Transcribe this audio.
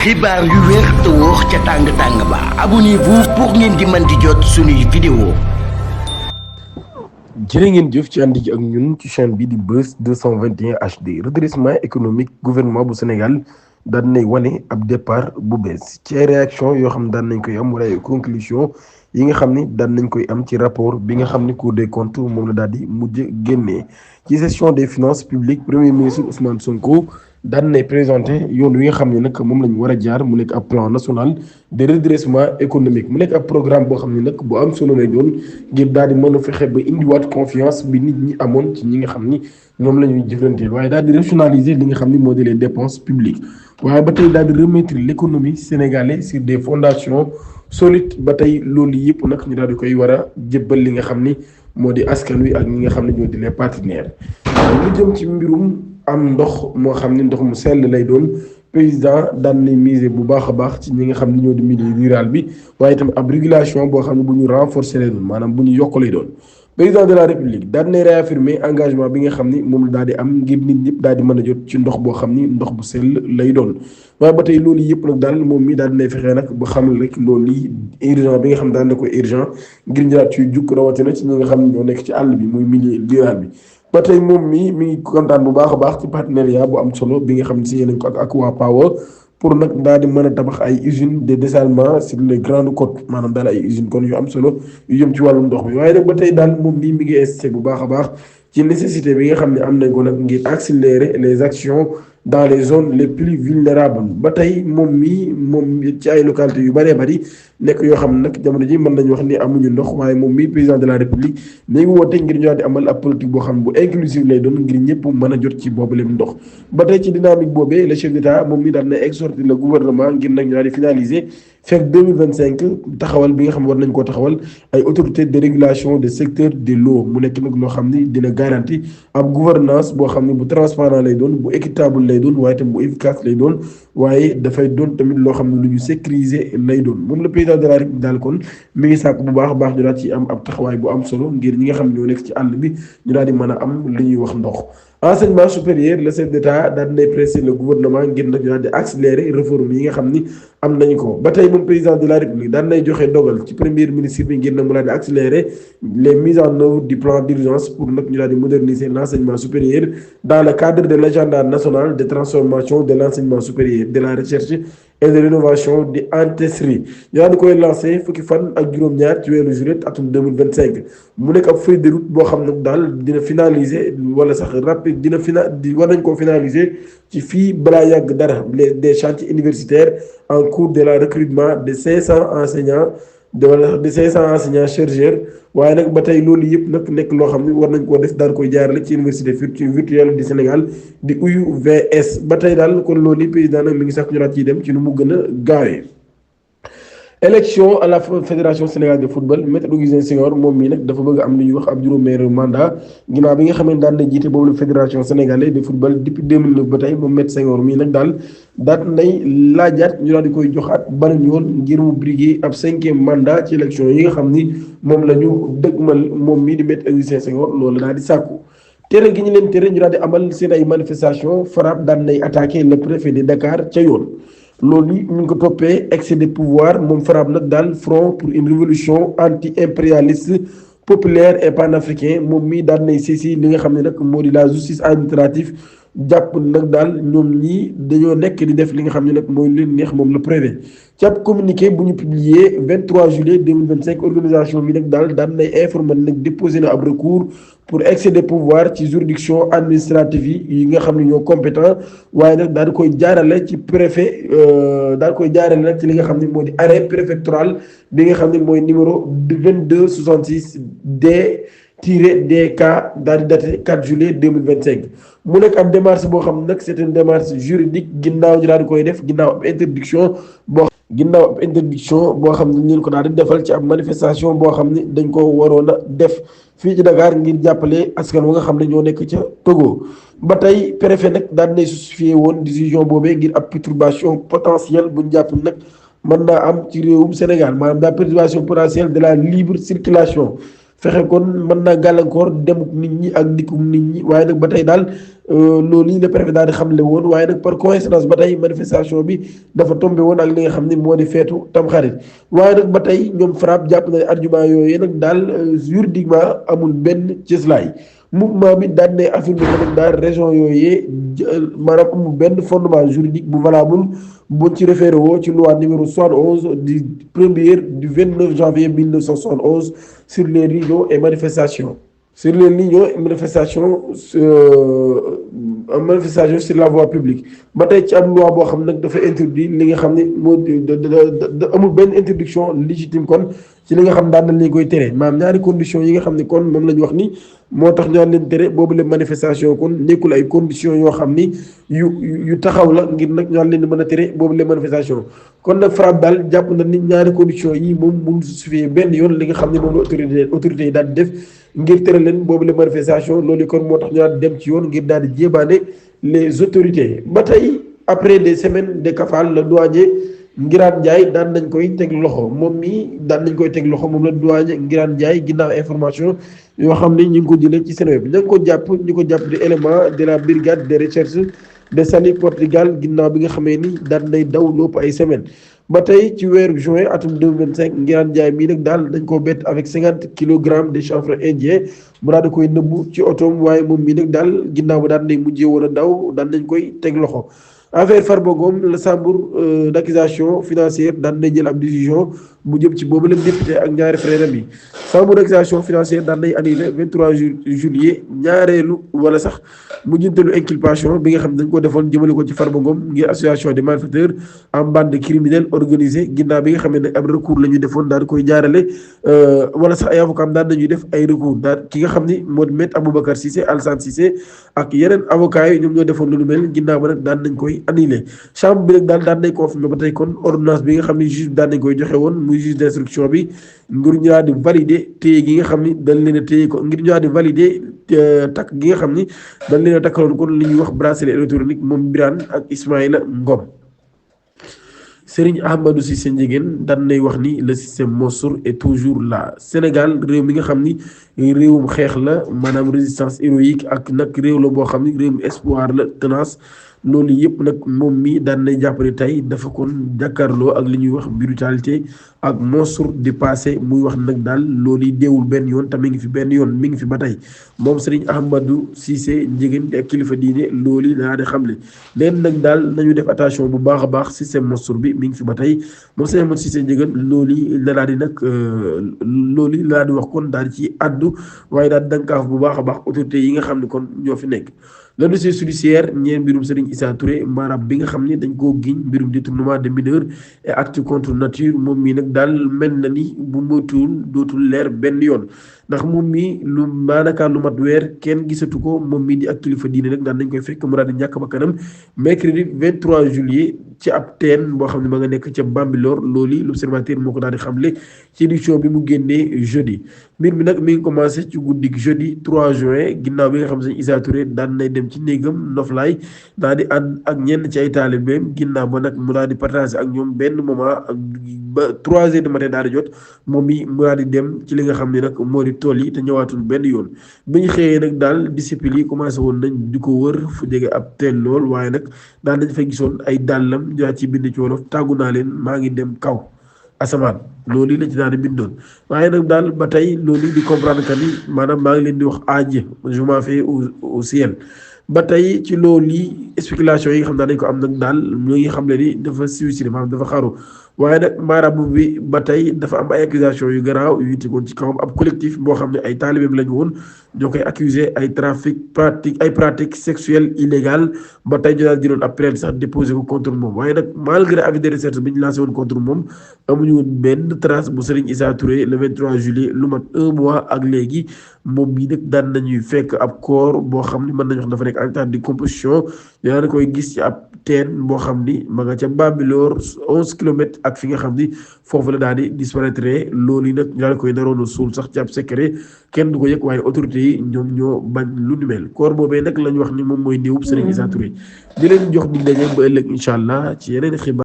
xibaar yu wér te wóor ca tàng tàng ba abonnez-vous pour ngeen di mën di jot suñuy vidéo. jërë ngeen jëf ci ànd gi ak ñun ci chaîne bi di Buzz 221 HD. redressement économique gouvernement bu Sénégal daan nay wane ab départ bu bees ci ay réaction yoo xam ne daan nañ koy am wala ay conclusion yi nga xam ni daan nañ koy am ci rapport bi nga xam ni Cour des comptes moom la daal di mujj génnee ci gestion des finances publiques. premier ministre Ousmane Sonko daan nay présenté yoon wi nga xam ne nag moom la ñu war a jaar mu nekk ab plan national de redressement économique mu nekk ab programme boo xam ne nag bu am solo lay doon ngir daal di mën a fexe ba indiwaat confiance bi nit ñi amoon ci ñi nga xam ni ñoom la ñuy jëflanteel waaye daal di rationaliser li nga xam ni moo di les dépenses publiques waaye ba tey daal di remettre l'économie sénégalaise sur des fondations solides. ba tey loolu yëpp nag ñu daal di koy war a jébbal li nga xam ni moo di askan wi ak ñi nga xam ne ñoo di les partenaires. lu jëm ci mbirum am ndox moo xam ni ndox mu sell lay doon président daan na miser bu baax a baax ci ñi nga xam ni ñoo di milieu rural bi waaye itam ab régulation boo xam ne bu ñu renforcer lay doon maanaam bu ñu yokk lay doon. président de la république daan na réaffirmer engagement bi nga xam ni moom la daal di am ngir nit ñëpp daal di mën a jot ci ndox boo xam ni ndox bu sell lay doon waaye ba tey loolu yëpp nag daal moom mi daal dinay fexee nag ba xamal rek loolu yi urgent bi nga xam daal na ko urgent ngir ñëwaat ci jukk rawatina ci ñi nga xam ne ñoo nekk ci àll bi muy milieu rural bi. ba tey moom mi ngi kontaan bu baax a baax ci partenariat bu am solo bi nga xam ne signé nañ ko ak waa Power pour nag daal di mën a tabax ay usines de dessalement sur les grandes côtes maanaam daal ay usines kon yu am solo yu jëm ci wàllum ndox mi waaye nag ba tey daal moom mii mi ngi insisté bu baax a baax ci nécessité bi nga xam ne am nañ ko nag ngir accélérer les actions dans les zones les plus vulnérables. ba tey moom ci ay localités yu bëree bëri nekk yoo xam ne nag jamono ji mën nañu wax ni amuñu ndox waaye moom mii président de la république léegi woote ngir ñoo di amal ab politique boo xam ne bu inclusive lay doon ngir ñëpp mën a jot ci boobu leen ndox. ba tey ci dynamique boobee le chef d'état moom mii daal na exhorter le gouvernement ngir nag ñu daal di finaliser fekk 2025 taxawal bi nga xam ne war nañ koo taxawal ay autorités de régulation des secteurs de l'eau mu nekk nag loo xam ni dina garanti ab gouvernance boo xam ne bu transparent lay doon bu équitable lay doon waaye tam bu efficace lay doon waaye dafay doon tamit loo xam ne lu ñu sécuriser lay doon. moom le président de la République daal kon mi ngi sàkk bu baax a baax ñu daal ci am ab taxawaay bu am solo ngir ñi nga xam ne ñoo nekk ci àll bi ñu daal di mën a am li ñuy wax ndox. enseignement supérieur le chef d'état daal dinay presser le gouvernement ngir nag ñu daal di accélérer réforme yi nga xam ni am nañu ko. ba tey moom président de la république daan nay joxe dogal ci premier ministre bi ngir nag mu daal di accélérer les mises en œuvre du plan d'urgence pour nag ñu daal di moderniser l'enseignement supérieur dans le cadre de l'agenda national de transformation de l'enseignement supérieur de la recherche et de l'innovation di ANTESRI ñu daal di koy lancé fukki fan ak juróom-ñaar ci weeru juillet atum 2025 mu nekk ab feuille de route boo xam ne daal dina finaliser wala sax rapide war nañ koo finaliser ci fii balaa yàgg dara des chantiers universitaires en cours de la recrutement de 500 enseignants de 500 enseignants chercheurs waaye nag ba tey loolu yëpp nag nekk loo xam ne war nañ koo def daal koy jaarale ci université virtuelle du Sénégal di UVS. ba tey daal kon loolu yi président nag mi ngi sax ñu daal ciy dem ci nu mu gën a gaawee. élection à la fédération sénégalaise de football Maître Augustin Senghor moom mii nag dafa bëgg am lu ñuy wax ab juróomeelu mandat ginnaaw bi nga xam ne daan na jiite boobu la fédération sénégalaise de football depuis 2009 ba tey moom Maître Senghor mii nag daal daat nay laajaat ñu daal di koy joxaat beneen yoon ngir mu briguer ab 5e mandat ci élection yi nga xam ni moom la ñu dëgmal moom mii di Maître Augustin Senghor loolu daal di sàkku. tere gi ñu leen tere ñu daal di amal seen ay manifestation FRAPP daan nay attaqué le préfet de Dakar ca yoon. loolu yi ñu ngi ko toppee excès de pouvoir moom FRAPP nag daal front pour une révolution anti-impérialiste populaire et panafricain moom mii daal nay saisi li nga xam ne nag moo di la justice administrative jàpp nag daal ñoom ñii dañoo nekk di def li nga xam ne nag mooy leen neex moom la préfet ci ab communiqué bu ñu publié 23 juillet 2025 organisation bi nag daal daan nay informé nag déposé na ab recours pour excès de pouvoir ci juridiction administrative yi nga xam ne ñoo compétent waaye nag daal di koy jaarale ci préfet daal di koy jaarale nag ci li nga xam ne moo di arrêt préfectoral bi nga xam ne mooy numéro 2266 D-DK daal di daté 4 juillet 2025 mu nekk ab démarche boo xam ne nag c'est une démarche juridique ginnaaw ñu daal di koy def ginnaaw ab interdiction boo xam ne ñu ko daal di defal ci ab manifestation boo xam ne dañ ko waroon a def fii ci Dakar ngir jàppale askan wa nga xam ne ñoo nekk ca Togo. ba tey préfet nag daal di justifié woon décision boobee ngir ab perturbation potentielle bu ñu jàpp nag mën naa am ci réewum Sénégal maanaam la perturbation potentielle de la libre circulation fexe kon mën naa gàllankoor demuk nit ñi ak dikkum nit ñi waaye nag ba tey daal loolu yi le préfet daal di xamle woon waaye nag par coïncidence ba tey manifestation bi dafa tombé woon ak li nga xam ne moo di feetu tamxarit waaye nag ba tey ñoom FRAPP jàpp na ne argument yooyu nag daal juridiquement amul benn cëslaay mouvement bi daan ne affirmé ko nag daal région yooyee maanaam amul benn fondement juridique bu valable buñ ci référé woo ci loi numéro 71 du 29 janvier 1971 sur les réunions et manifestations sur les réunions et manifestations sur la voie publique ba tey ci am loi boo xam nag dafa interdit li nga xam ne moo amul benn interdiction légitime kon ci li nga xam daan nañ leen koy tere maanaam ñaari conditions yi nga xam ne kon moom la ñu wax ni moo tax ñaan leen tere boobu la manifestation kon nekkul ay conditions yoo xam ni yu taxaw la ngir nag ñaan leen mën a tere boobu la manifestation kon nag FRAPP daal jàpp na ni ñaari conditions yi moom mënul justifier benn yoon li nga xam ne moom la autorité yi daal di def ngir tere leen boobu la manifestation loolu kon moo tax ñu daal dem ci yoon ngir daal di jébaane les autorités ba tey après des semaines de cafale le douanier Ngiraan Ndiaye daan nañ koy teg loxo moom mii daan nañ koy teg loxo moom la douanier Ngiraan Ndiaye ginnaaw information yoo xam ne ñu ngi ko jëlee ci Seneweb ña ngi ko jàpp ñu ko jàpp di élément de la brigade de recherche de Saly Portugal ginnaaw bi nga xamee ni daan nay daw lépp ay semaines ba tey ci weeru juin atum 2025 Ngiraan Ndiaye mii nag daal dañ koo bett avec 50 kilogrammes de chanvre indien mu daal di koy nëbbu ci otoom waaye moom mii nag daal ginnaaw ba daan nay mujjee woon a daw daan nañ koy teg loxo. affaire Farba Ngom la chambre d'accusation financière daan na jël ab décision bu jëm ci boobu leen député ak ñaari frère yi chambre d'accusation financière daan nay annulé 23 juillet ñaareelu wala sax mujjantalu inculpation bi nga xam ne dañ ko defoon jëmale ko ci Farba Ngom ngir association des malfaiteurs en bande criminelle organisée ginnaaw bi nga xam ne nag ab recours la ñu defoon daal di koy jaarale wala sax ay avocat daan nañuy def ay recours daal ki nga xam ni moo di Maître Aboubacar Cissé Alassane Cissé ak yeneen avocats yi ñoom ñoo defoon lu nu mel ginnaaw ba nag daan nañ koy annulé chambre bi nag daal daan nañ confirmé ba tey kon ordonnance bi nga xam ne juge bi daan nañ koy joxe woon muy juge d'instruction bi ngir ñu daal di valider téye gi nga xam ni dañ leen a téye ko ngir ñu daal di valider takk gi nga xam ni dañ leen a takkaloon kon li ñuy wax bracelet électronique moom Birane ak Ismaïla Ngom. Serigne Ahmadou Cissé Ndiéguène daan nay wax ni le système monstre est toujours là Sénégal réew mi nga xam ni réewum xeex la maanaam résistance héroïque ak nag réew la boo xam ni réewum espoir la tenace loolu yëpp nag moom mi daan nay jàppale tey dafa kon jàkkaarloo ak li ñuy wax brutalité ak monstre du passé muy wax nag daal loolu yi deewul benn yoon te mi ngi fi benn yoon mi ngi fi ba tey moom Serigne Ahmadou Cissé Ndiéguène ak kilifa diine loolu yi daa di xamle leen nag daal nañu def attention bu baax a baax système monstre bi mi ngi fi ba tey moom Serigne Ahmadou Cissé Ndiéguène loolu yi la daal di nag loolu yi la daal di wax kon daal di ci àddu waaye daal di dankaaf bu baax a baax autorités yi nga xam ne kon ñoo fi nekk. le dossier judiciaire ñeel mbirum Serigne Issa Touré maanaam bi nga xam ne dañ koo giñ mbirum détournement de mineurs et acte contre nature moom mii nag daal mel na ni bu moytuwul dootul leer benn yoon ndax moom mii lu maanaam lu mat weer kenn gisatu ko moom mii di ak kilifa diine nag daan nañ koy fekk mu daal di ñàkk ba kanam mercredi 23 juillet ci ab teen boo xam ne ma nga nekk ca Bambilor loolu l'observateur moo ko daal di xamle ci édition bi mu génnee jeudi mbir mi nag mi ngi commencé ci guddik jeudi 3 juin ginnaaw bi nga xam ne Issa Touré daan nay dem ci néegam noflaay daal di ànd ak ñenn ci ay taalibeem ginnaaw ba nag mu daal di partager ak ñoom benn moment ba 3 heures du matin daal di jot moom mi mu daal di dem ci li nga xam ne nag moo di tool yi te ñëwaatul benn yoon bi ñu xëyee nag daal disciples yi commencé woon nañ di ko wër fu jege ab teel lool waaye nag daal dañ fa gisoon ay dàllam ñaa ci bind ci wolof tàggu naa leen maa ngi dem kaw asamaan loolu la ci daal di bindoon waaye nag daal ba tey loolu di comprendre que ni maanaam maa ngi leen di wax aaj je m'en fais au ciel ba tey ci loolu yi spéculation yi nga xam ne dañ ko am nag daal ñoo ngi xam le ni dafa suicide maanaam dafa xaru waaye nag maarabu bi ba tey dafa am ay accusation yu garaaw yu tegoon ci kawam ab collectif boo xam ne ay taalibeem lañu woon ñoo koy accusé ay pratiques sexuelles illégales ba tey ñu daal jëloon ab plainte sax déposé ko contre moom waaye nag malgré avis de recherche bi ñu lancé woon contre moom amuñu woon benn trace bu Serigne Issa Touré le 23 juillet lu mat 1 mois ak léegi moom bii nag daan nañuy fekk ab corps boo xam ni mën nañu wax dafa nekk en état de décomposition daan koy gis ci ab teen boo xam ni ma nga ca Bambilor 11 kilomètres ak fi nga xam ni foofu la daal di disparaître loolu yi nag ñu daal koy naroon a suul sax ci ab secret kenn du ko yëg waaye autorités yi ñoom ñoo bañ lu ni mel corps boobee nag la ñu wax ni moom mooy néewub Serigne Issa Touré di leen jox dig daje ba ëllëg incha allah ci yeneen xibaar